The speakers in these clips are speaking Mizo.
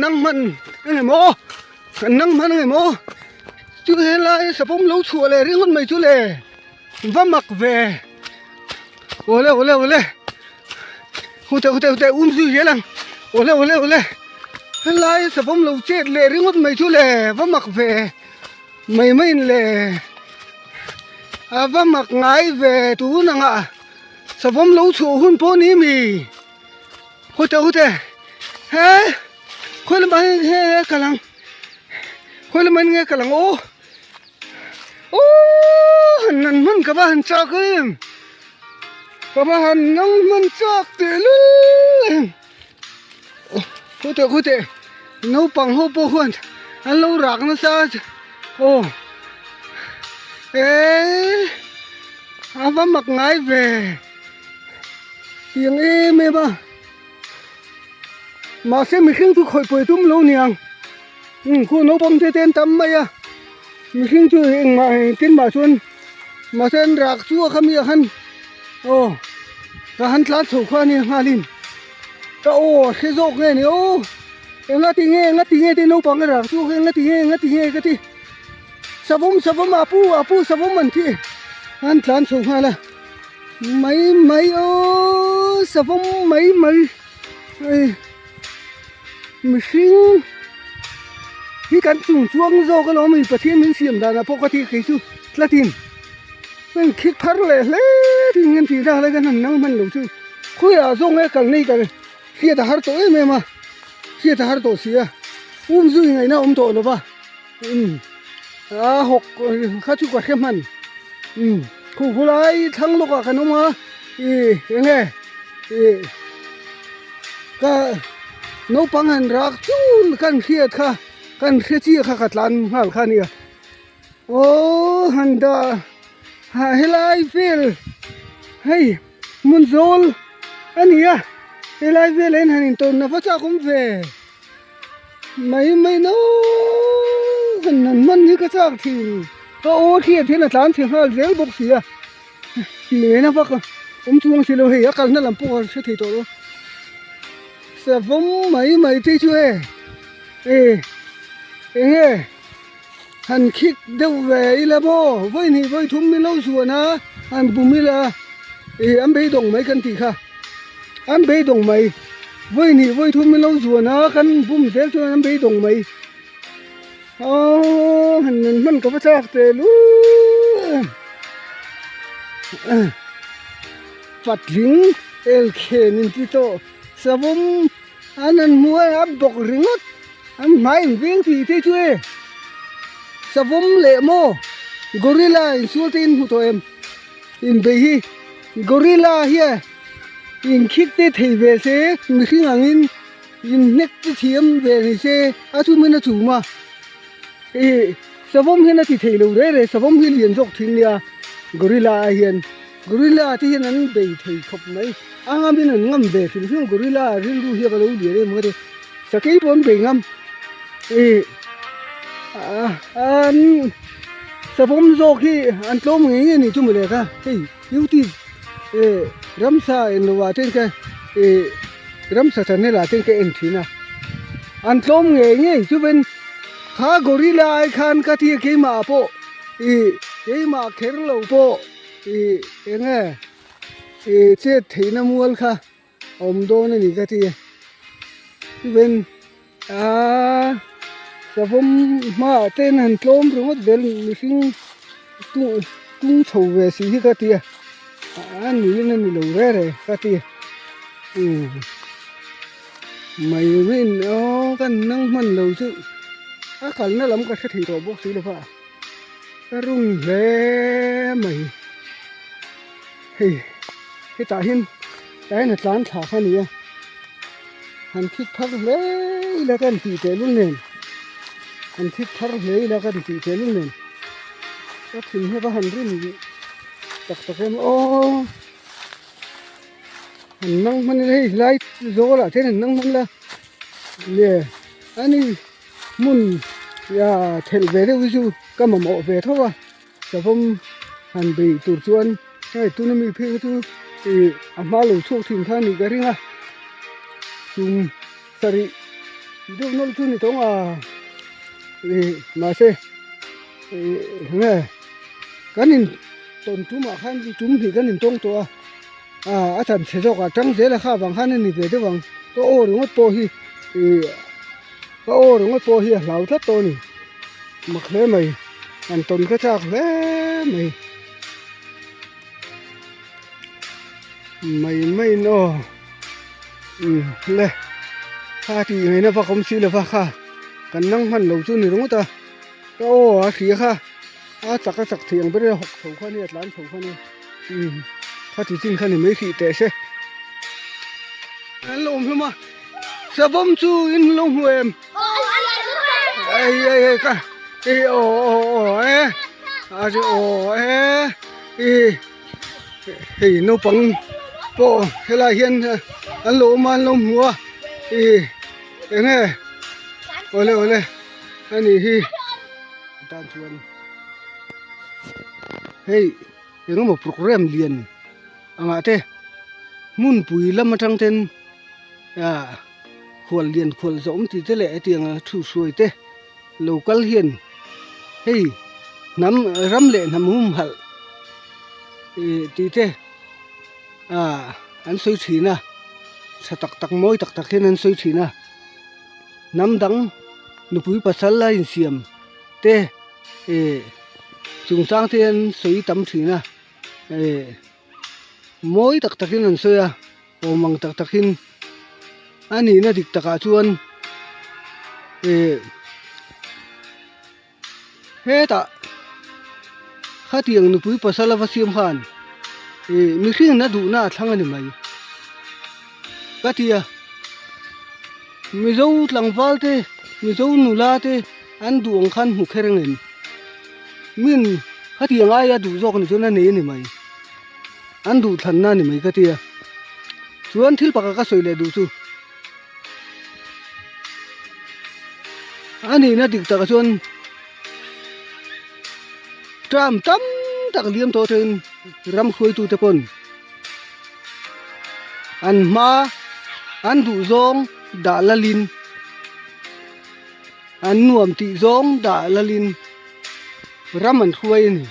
nang hman engemaw aw kan nang hman engemaw chu helai savawm lo chhuah leh ringawt mai chu le va mak ve awle awle awle hute hute hute um zui zel ang awle awle awle helai savawm lo chet leh ringawt mai chu le va mak ve mai mai in le a va mak ngai ve tun ang ah savawm lo chhuah hun pawh ni mi. Hute hute he khawi lamah hian nge kal ang khawi lamah hian nge kal ang aw aww han nan hman ka va han chak em ka va han nang hman chak teh lul em hute hute naupang ho pawh khuan an lo rak nasa aw eee a va mak ngai ve. Tiang em em a mahse mihring chu khawih pawi tum lo niang umm khu naupang te te an tam mai a mihring chu engmah engtin mah chuan mahse an rak chu a khami ah khan aw ka han tlan chho kha ania nghalin ka aw a hre zawk nge ni aw enga ti nge enga ti nge te naupang a rak chu enga ti nge enga ti nge ka ti savawm savawm a pu a pu savawm an ti an tlan chho nghal a. Mai mai aw savawm mai mai hei mihring hi kan chung chuang zawk alawm hei Pathian min siam danah pawh ka ti kei chu tlatin heng khik phar leh hle thin hian tih dak lai khan han nang hman lo chu khawiah zawk nge kal nei ka hriat a har tawh em em a hriat a har tawh si a um zui ngaihna a awm tawh lo va umm a hawk kha chu ka hre hman. Umm khu khulai thlang lawkah kan awm a ih eng nge ih ka naupang han rak chul kan hriat kha kan hre chiah kha ka tlan nghal kha a nia aww han dah ha helai vel hei hmun zawl a ni a helai velah hian han intawn na va chak awm ve. Mai mai no han han hman hi ka chak thin ka aw hriat hian a tlan chhe nghal zel bawk si a tih ngei na vak a awm chuang si lo hei a kalna lam pawh a hre thei tawh lo savawm mai mai te chu e e eng nge han khik deuh ve ila maw vawi hnih vawi thum min lo zuan a han bum ila ih an beidawng mai kan tih kha. An beidawng mai. Vawi hnih vawi thum in lo zuan a, kan bum zel chuan an beidawng mai. Aww han nun hman ka va chak teh lul. Patling elkhen in ti tawh savawm an han hmu a, a bawk ringawt an hmai in veng tih te chu e. Savawm leh maw gorilla insual te in hmu tawh em? Inbei hi gorilla hian inkhik te thei ve se mihring angin inhnek te thiam ve ni se a chumin a chum a ih savawm hian a ti thei lo reh reh savawm hi lian zawk thin nia gorilla ah hian gorilla te hian an bei thei khawp mai a ngamin an ngam ve hrim hrim gorilla rilru hi ka lo lian em ang a ti sakei pawh an bei ngam ih an. Savawm zawk hi an tlawm ngei ngei ni chu mawle kha hei youtube eh ramsa englo ah ten ka eh ramsa channel ah ten ka en thin a an tlawm ngei ngei chuven kha gorilla ai khan ka tia keimah ah pawh ih keimah kher lo pawh ih eng nge ih chet theihna mual kha a awm dawn a ni ka ti chuven Aaa savawm hmaah te hian han tlawm ringawt vel mihring tung tung chho ve si hi ka ti a a niin a ni lo reng reng ka ti umm mai rin aw ka nang hman lo chu a kalna lam ka hre thei tawh bawk si lo va ka run hle mai hei hetah hian tah hian a tlan thla kha a ni a. Han thik thar hle ila kan tih teh lul nen han thik thar hle ila kan tih teh lul nen ka thin hi va han rim tak tak em aw han nang hman ila hei lai zawl ah te hian han nang hman ila le ani hmun thelh ve deuh hi chu ka mamawh ve tho a. Savawm han bei tur chuan hei tuna mi phei kha chu ih a hma lo chhuak thin kha a nih ka ring a chum sarih. Deuh nawlh chu ni tawng a ih mahse ih enge kan in tawn tumah khan tum hnih kan in tawng tawh a ah a chan chhe zawk ah tang zel a kha vang khan a ni ve deuh ang ka aw ringawt pawh hi ih ka aw ringawt pawh hi a hlau tlat tawh a ni mak hle mai an tawn ka chak hle mai. Mai mai in aw umm le kha tih ngaihna vak awm si lova kha kan nang hman lo chu ni ringawt a ka aw a hria kha a chak a chak thei ang ber a hawk chho kha nia tlan chho kha nia umm kha ti chin kha ni mai hrih teh se. An lo awm hlawm a savawm chu in lo hmu em? Ei ei ei ka ei aw aw aw e a chu aw e i hei naupang pawh helai hian an lo awm a an lo hmu a i eng nge awle awle a nih hi tan chuan hei eng emaw programme lian angah te hmunpui lam atang ten ah. Khual lian khual zawm tih te leh hetiang a thu hruai te lo kal hian hei hnam ram leh hnam humhalh ih tih te ah an sawi thin a tha tak tak mawi tak tak hian an sawi thin a hnam dang nupui pasal a insiam te ih chungchang te an sawi tam thin a ih mawi tak tak in an sawi a. Awm ang tak takin a nihna dik takah chuan ih hetah khatiang nupui pasal ava siam khan ih mihring na duhna a thlang a ni mai ka ti a Mizo tlangval te Mizo nula te an duh ang khan hmu kher ang em min khatiang aia duh zawk ni chuan a nei a ni mai. An duh thlanna a ni mai ka ti a, chuan thil pakhat ka sawi leh duh chu a nihna dik takah chuan term tam tak liam tawh atangin ram hruaitute pawn an hma an duh zawng dah lalin an nuam tih zawng dah lalin. Ram an hruai a ni.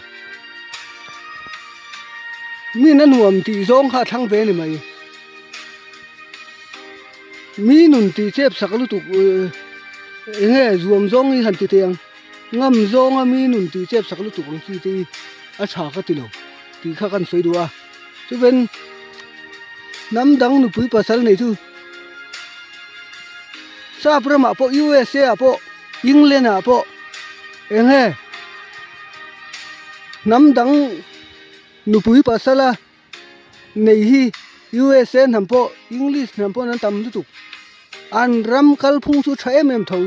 Min a nuam tih zawng kha a thlang ve a ni mai. Mi nun tih chep sak lutuk eng nge zuam zawng hi han ti teh ang. Ngam zawnga mi nun tih chep sak lutuk ang chi te hi a tha ka ti lo tih kha kan sawi duh a. Chuven hnam dang nupui pasal nei chu Sap ramah pawh USA ah pawh England ah pawh eng nge hnam dang nupui pasala nei hi USA hnam pawh English hnam pawh an tam lutuk an ram kalphung chu tha em em tho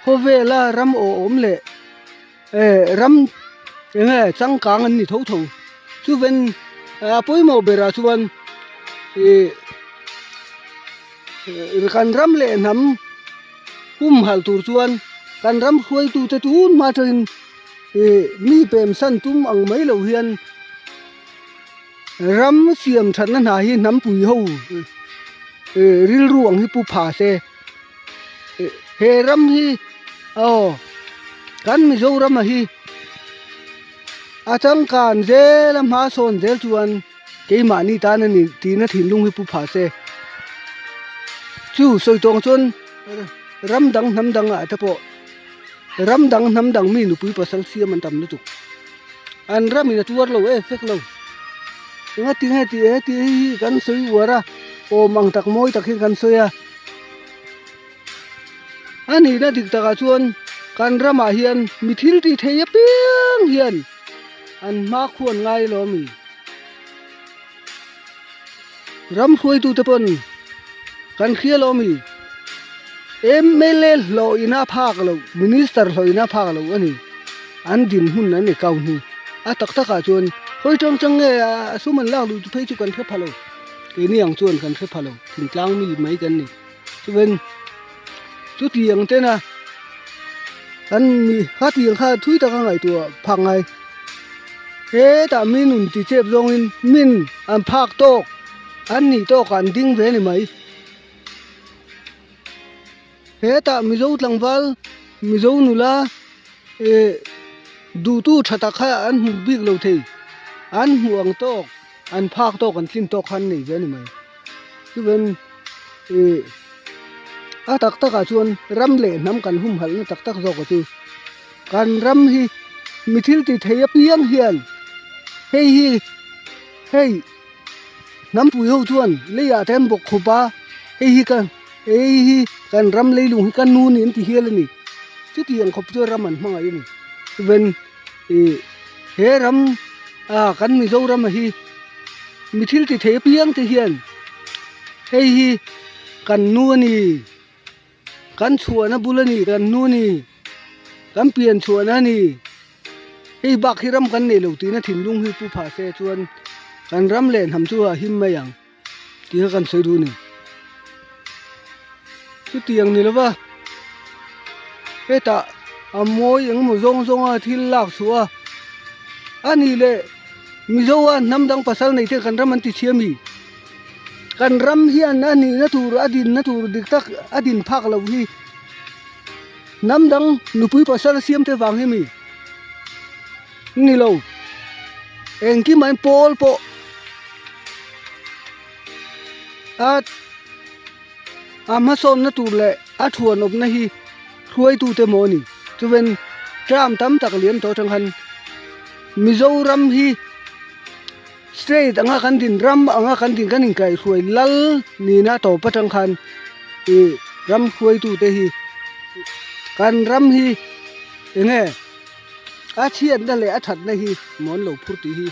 khawvela ram awhawm leh eh ram eng nge changkang an ni tho tho chuven a pawimawh berah chuan ih kan ram leh hnam. Humhalh tur chuan kan ram hruaitute tun hma atangin ih mi pemsan tum ang mai lo hian ram siam thatna hna hi hnampui ho ih rilru ang hi pu pha se ih he ram hi aw kan Mizoram a hi a changkan zel a hma sawn zel chuan. Keimahni tan a ni tihna thinlung hi pu phah se. Chu sawi tawng chuan ram dang hnam dang ah te pawh ram dang hnam dang mi nupui pasal siam an tam lutuk. An ram in a tuar lo e fek lo. Enga ti nge tih e tih hi kan sawi uar a, awm ang tak mawi tak hian kan sawi a. A nihna dik takah chuan kan ramah hian mi thil tih thei apiang hian an hma khuan ngai lo a mi. Ram hruaitute pawn kan hria lo a mi. Mla hlawh ina phak loh, Minister hlawh ina phak loh a ni. An dinhmun an ni kau hnu. A tak takah chuan hawi tang tang nge a sum an lak luh chu phei chu kan hre pha lo. Keini ang chuan kan hre pha lo, thingtlang mi mai kan ni. Chuan chutiang tena kan mi khatiang kha thui taka ngaihtuah phak ngai. Hetah mi nun ti chep zawngin min an phak tawk an nih tawkah an ding ve a ni mai. Hetah Mizo tlangval, Mizo nula eh duhtu tha tak kha an hmu bik lo thei. An hmuh ang tawk, an phak tawk, an tlin tawk kha an nei ve a ni mai. Chuven eh a tak takah chuan ram leh hnam kan humhalhna tak tak zawk a chu. Kan ram hi mi thil ti thei apiang hian hei hi hei hnampui ho chuan leiah te an bawk khawp a, hei hi ka hei hi kan ram leilung hi ka nu ni an ti hial a ni. Chutiang khawp chuan ram an hmangaih a ni. Chuan ih he ram ah kan Mizoram hi mi thil ti thei apiang te hian hei hi kan nu a ni. Kan chhuahna bul a ni, kan hnu a ni, kan pian chhuahna a ni. Hei bak hi ram kan nei lo tihna thinlung hi pu phah se chuan kan ram leh hnam chu a him mai ang tih kha kan sawi duh a ni. Chutiang ni lova hetah a mawi engemaw zawng zawnga thil lak chhuah a, a nih leh Mizoa hnam dang pasal nei te kan ram an ti chhia mi? Kan ram hian a nihna tur a dinna tur dik tak a din phak loh hi hnam dang nupui pasal siam te vang hi mi ni lo engkim ah pawl pawh a a hmasawnna tur leh a thuanawpna hi hruaitute maw a ni chuan term tam tak liam tawh atang khan Mizoram hi. State anga kan din ram anga kan din kan inkaihhruai lal nihna tawp atang khan ih ram hruaitute hi kan ram hi eng nge a chhiatna leh a thatna hi mawn lo phur tih hi.